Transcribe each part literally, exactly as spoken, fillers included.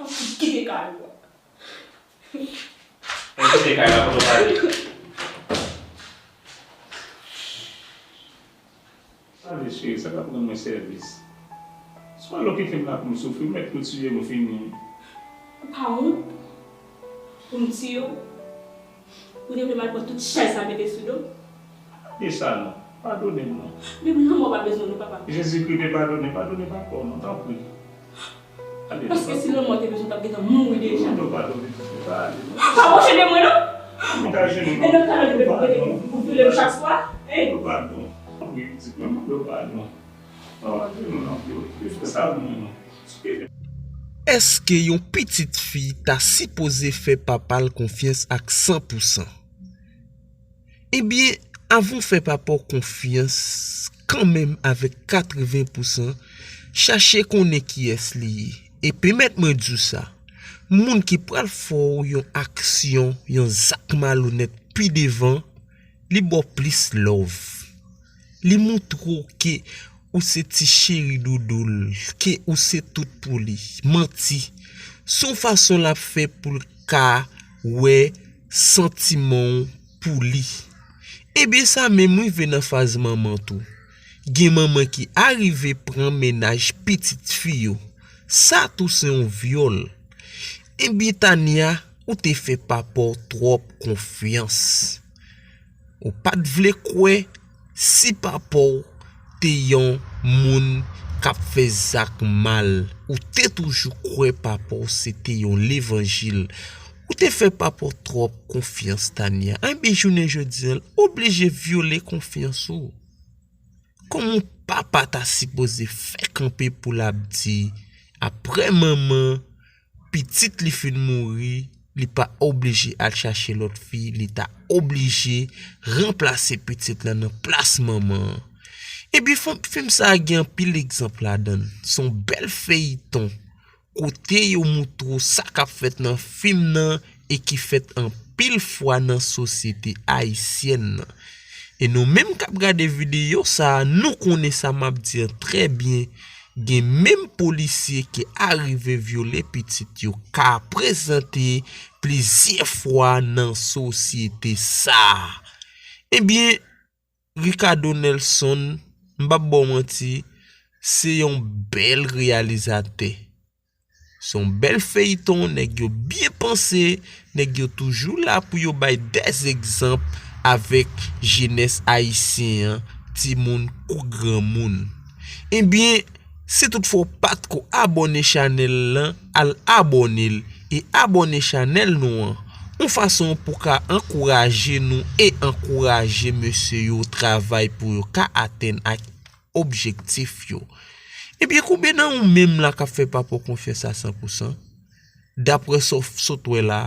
Ou kite kay ou a. Mwen kite kay la pou nou pale. Pale cheri, sa k ap rann mwen sèvis. Swa l ou kite m la pou m soufri, ou mèt tou tiye m, ou fini. Ou pa wont pou m tiye w? Ou te vle m al pran tout chay sa mete sou do m? Pale sa non. Padone m non. Menm lanmò pa bezwen nou, papa. Jezikri te padone, padone papa w non, tanpri. Pale non. Paske si lanmò te bezwen, w t ap gentan mouri deja. Non, padone. Pale non. Pa pwoche de mwen non. Mwen ta jene E nan ka nou te vle pou vle m chak swa. Hey. Padon. Tanpri pitit mwen, mande w padon. Non, padone m non, yo. Yo fè sa pou mwen non. Èske yon pitit fi ta sipoze fè papa l konfyans ak san pou san? Ebyen, avan w fè papa w konfyans kanmenm avèk katreven pou san, chache konnen kiyès li ye. E pèmèt mwen di w sa, moun ki pral fè w yon aksyon, yon zak malonèt pi devan, li ba w plis love. Li montre w ke ou se ti cheri doudou l, ke ou se tout pou li. Manti. Se yon fason l ap fè pou l ka wè santiman w pou li. Ebyen sa menm rive nan faz manman tou. Gen manman ki arive pran mennaj pitit fi yo. Sa tou se yon vyòl. Ebyen Tania, ou te fè papa w twòp konfyans. Ou pa t vle kwè si papa w te yon moun k ap fè zak mal. Ou te toujou kwè papa w se te yon levanjil. Ou te fè papa w twòp konfyans, Tania. Enben, jounen jodi a, l oblije vyole konfyans ou. Kòman yon papa ta sipoze fè kanpe pou l ap di, apre manman, pitit li fin mouri, li pa oblije al chache lòt fi, li ta oblije ranplase pitit la nan plas manman an. Ebyen, fim sa a gen anpil egzanp ladan l. Se yon bèl feyiton kote yo moutre w sa k ap fèt nan fim nan e ki fèt anpil fwa nan sosyete ayisyèn nan. E nou menm k ap gade videyo sa a, nou konnen sa m ap di an trè byen. Gen menm polisye ki arive vyole pitit yo ka prezante plizyè fwa nan sosyete sa a. Ebyen, Ricardo Nelson, m p ap ba w manti, se yon bèl reyalizatè. Se yon bèl feyton, nèg yo byen panse, nèg yo toujou la pou yo bay dè egzanp avèk jenès ayisyen an, timoun kou granmoun. Ebyen, si toutfwa w pa t ko abòne chanèl lan, al abòne l e abòne chanèl nou an, yon fason pou ka ankouraje nou e ankouraje mesye yo travay pou yo ka atenn ak objektif yo. Ebyen, konbyen nan ou menm la k ap fè papa w konfyans a san pou san? Daprè sa w sot wè la,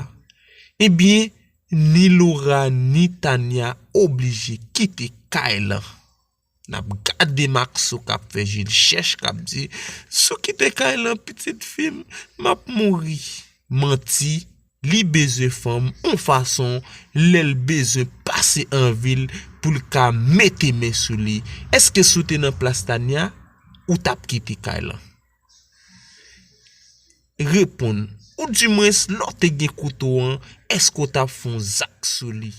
ebyen, ni Laura ni Tania oblije kite kay lan. N ap gade Maxo k ap fè je l chèch, k ap di, "Si w kite kay lan, pitit fi m, m ap mouri." Manti, li bezwen fanm yon fason, lè l bezwen pase an vil pou l ka mete men sou li. Èske si w te nan plas Tania, ou t ap kite kay lan? Reponn. Oudimwens, lè w te gen kouto an, èske w t ap fè yon zak sou li?